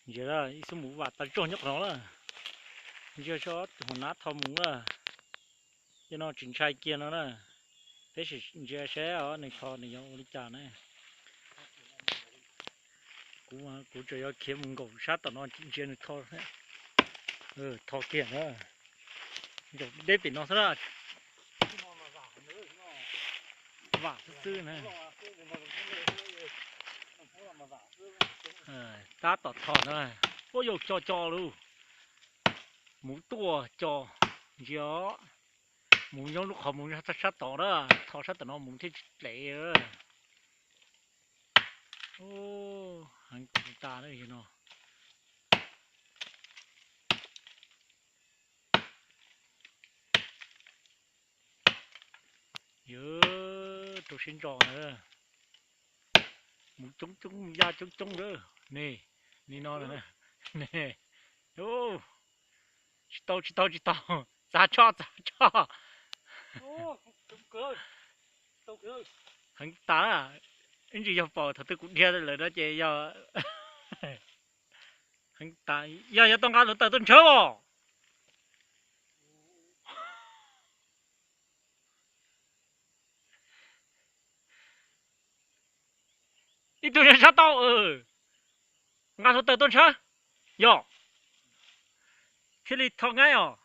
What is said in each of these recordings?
Ntsia, ib xub mus vam tas zog nyob qhov no na. Ntsia saib tus hauv nab tho mus na. Tej no tsis ntshai kiag no na. Peb sim ntsia saib os, nws tho nws yuav ua li cas na. Kuv, kuv tseem yuav khiav mus nkaum sab tom no ntsia nws tho. Tho kiag na. Zaum deb pem no xwb na. Vam xwb xwb na. Tab tom tho na. Ua yau co co lawm. Mus tuaj co. Ntsia os. Mus nyob lub qhov mus sab tod na, tho sab tom no mus thiaj tsis dlev. Heev tas no. Yog rau siab ntso na. Mus coob coob, mus ya coob coob lawm ne. Li no ne. Tsis tau, tsis tau, tsis tau. Txav tso, txav tso. Heev tas. Ib ntsis yog pom thaum twg kuv dhia lawm no ces yog heev tas. Yog yuav tau nqa hluav taws tuaj ntshaw os. Ib tug sab tau. Nqa hluav taws tuaj ntshaw. Yog thiaj li tho nqaij os.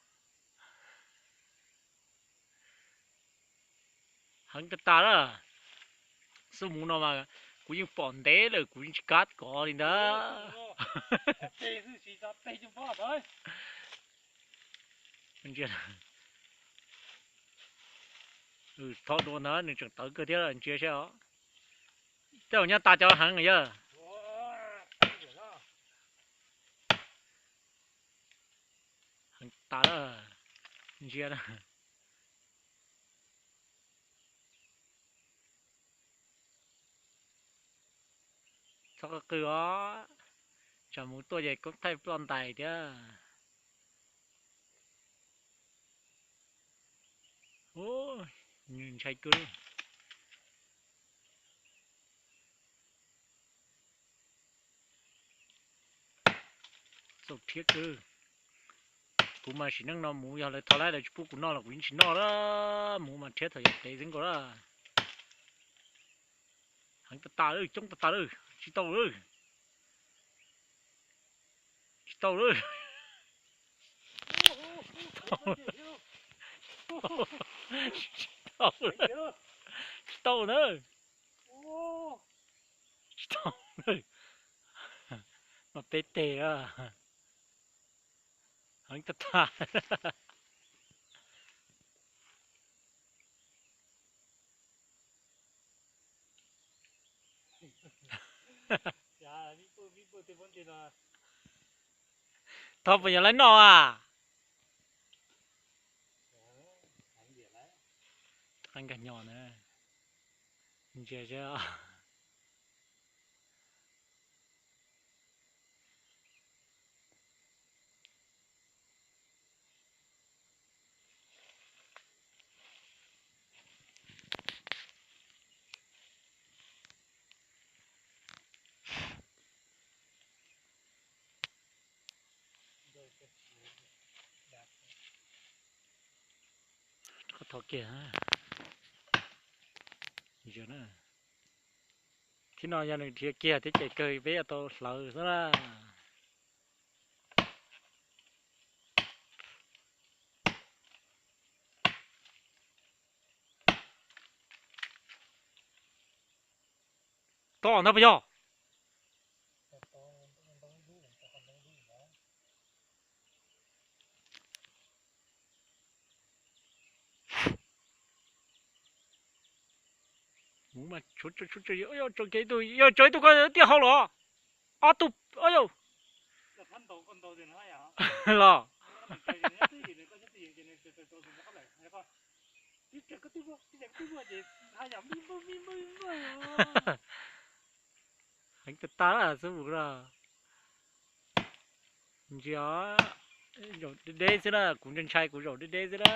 Heev tas tas lawm. Xub mus no mas kuv yeej pom ntev lawm, kuv yeej tsis kam kov li ntag. Tho dua ntag, nws tseem tawv kawg thiab, ntsia saib os. Tej zaum nyob tas cov heev yog. Heev tas, ntsia na. Txhob qw qw os, tsam mus tuaj ces koob thaij ploj ntais thiab. Ntshai kawg. Txaus rhiab kawg. Kuv mas sim neej no mus yog lawv tho laib lawv tsis pub kuv noj los kuv yeej tsis noj lawm, mus mas rhiab thaum yog dev xwb nkaus lawm. Heev tas tas lawm, coob tas tas lawm, tsis tau lawm. Tsis tau lawm. Tsis tau lawm. Tsis tau na. Tsis tau na. Mas peb teg a. Heev tas tas. Thov puas yog lawv noj a? Qab nkag nyo na. Ntsia seb. Thov kiag. Thib no yog nws dhia kiag thiab ces kawg peb yuav tau hlawv xwb na. Tom ntag puas yog? Mus mas tshuav tshuav tshuav, yog tshuav ib tug, yog tshuav ib tug ko tiaj hau los. Ob tug, yog los. Heev tas tas xwb mus no. Ntsia, zaum deb deb xwb na, kuv ntshai ntshai kuv zaum deb deb xwb na.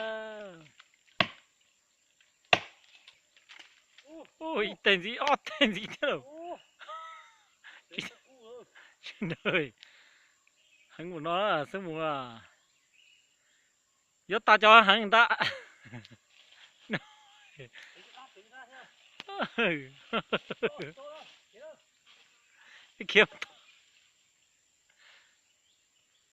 Ib teg ntxiv, ob teg ntxiv thiab lauj. Tsis, tsis nrog, Heev mus no xwb mus, yuav tau cov heev ntag. Khiav